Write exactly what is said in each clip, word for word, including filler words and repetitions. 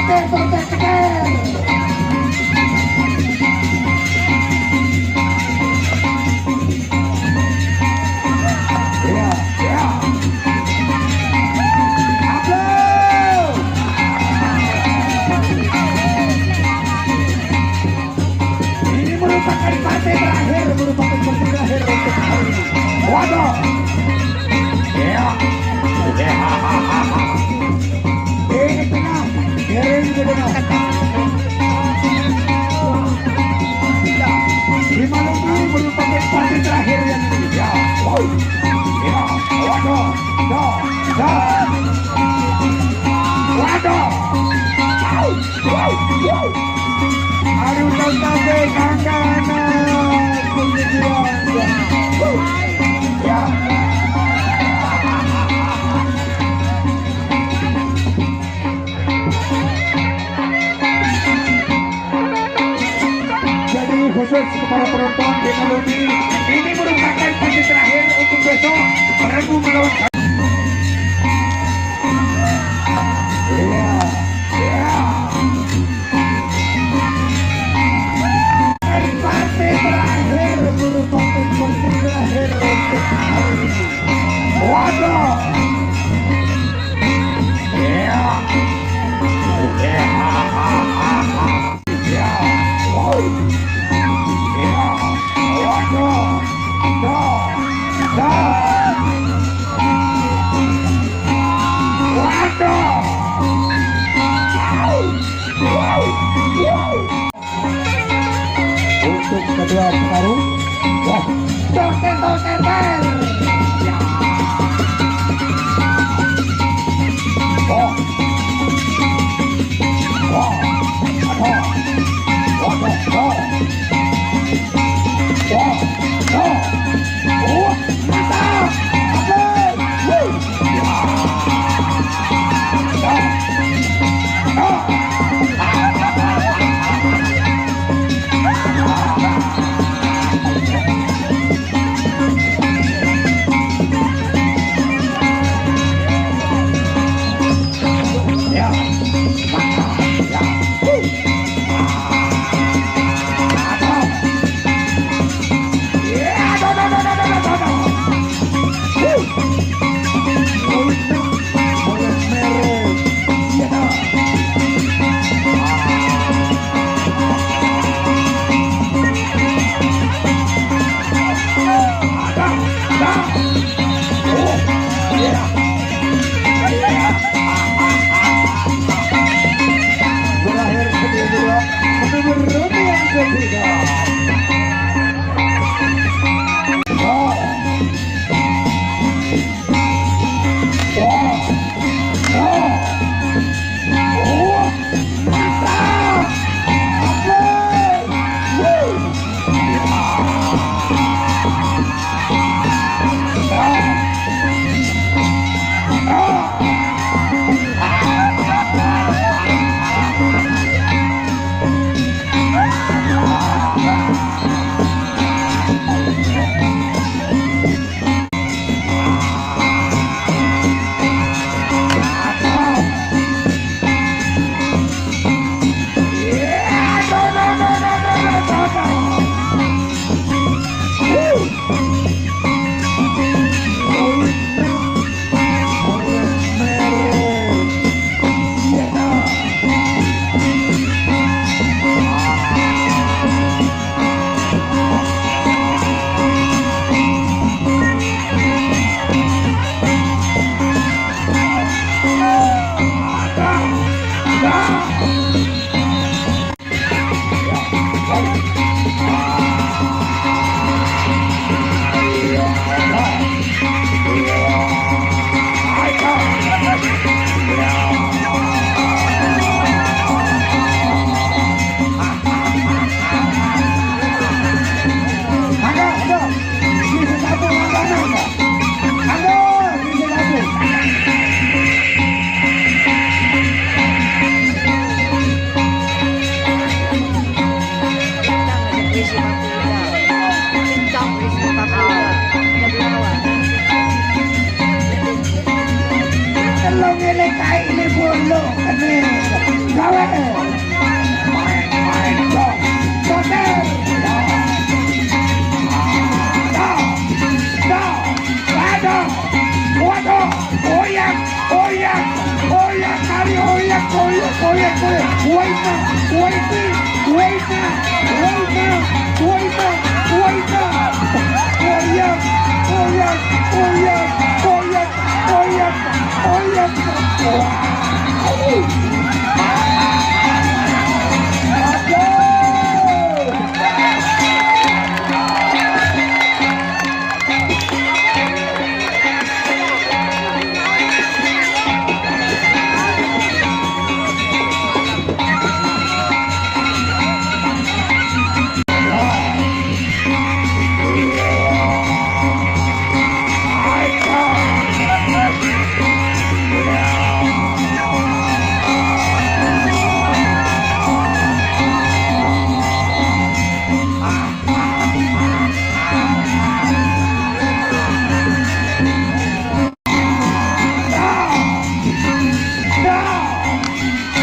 Teker, teker, teker. Ya, ya. Aplausos. Ini merupakan partai terakhir, merupakan partai terakhir untuk hari ini. Waduh. Ya. Ini tengah. Keren juga tengah. Lima lebih merupakan partai terakhir yang ini. Ya. Wow. Ya. Waduh. Dah. Dah. Waduh. Wow. Wow. Wow. Aduh, sampai kangkana. Puji Tuhan. Ya. Jadi khusus kepada penonton di Maluni, ini merupakan partai terakhir untuk besok Rabu melawan. Iya, iya. Partai terakhir merupakan partai terakhir untuk hari ini. Waduh. Iya. Iya. Iya. Wow. Iya. Waduh. Dah. Dah. Waduh. Wow. Wow. Wow. Untuk kedua petarung. Wah. Tor, tor, tor, tor, tor. Ya. Oh. Oh. Oh. Oh. Oh. Oh. Oh. Oh. Mantap. Asik. Wuh. Ya. Ya. Ya. Ya. Ya. Wuh. Berakhir kedua-dua. Menurut yang ketiga. Main, main, dong. Soter. Dong. Dong. Dong. Waduh. Oyak. Oyak. Oyak. Kali oyak. Oyak. Oyak. Oyak. Waita. Waita. Waita. Waita. Waita. Waita. Oyak. Oyak. Oyak. Oyak. Oyak. Oyak. Wah.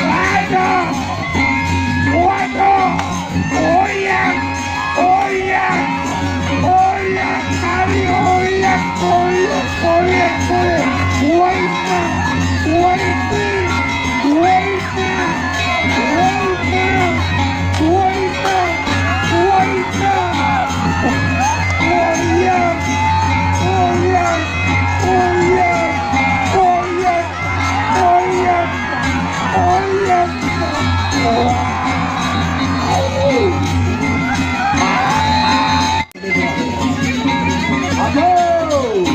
Waduh! Waduh! Oyak! Oyak! Oyak! Kali oyak! Oyak! Oyak! Oyak! Waita! Waita! Waita! Waita! Waita! Waita! Oyak! Oyak! Oyak! Oyak! Oyak! Oyak! Aduh!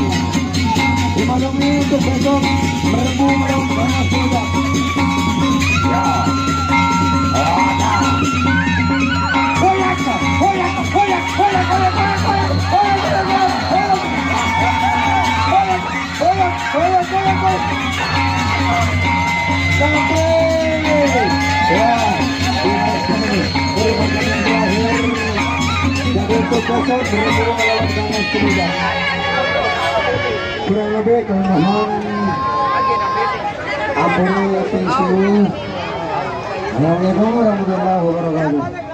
Terima kasih untuk besok merebu melawan Panas Muda. Ya. Ada. Hoyak, hoyak, hoyak, hoyak. Hoyak, hoyak, hoyak, hoyak. Sampai. Ya, ini dari pertandingan terakhir. Jadi untuk besok bertemu melawan Panas Muda. Kurang lebih kami mohon ampun atas semua. Assalamualaikum warahmatullahi wabarakatuh.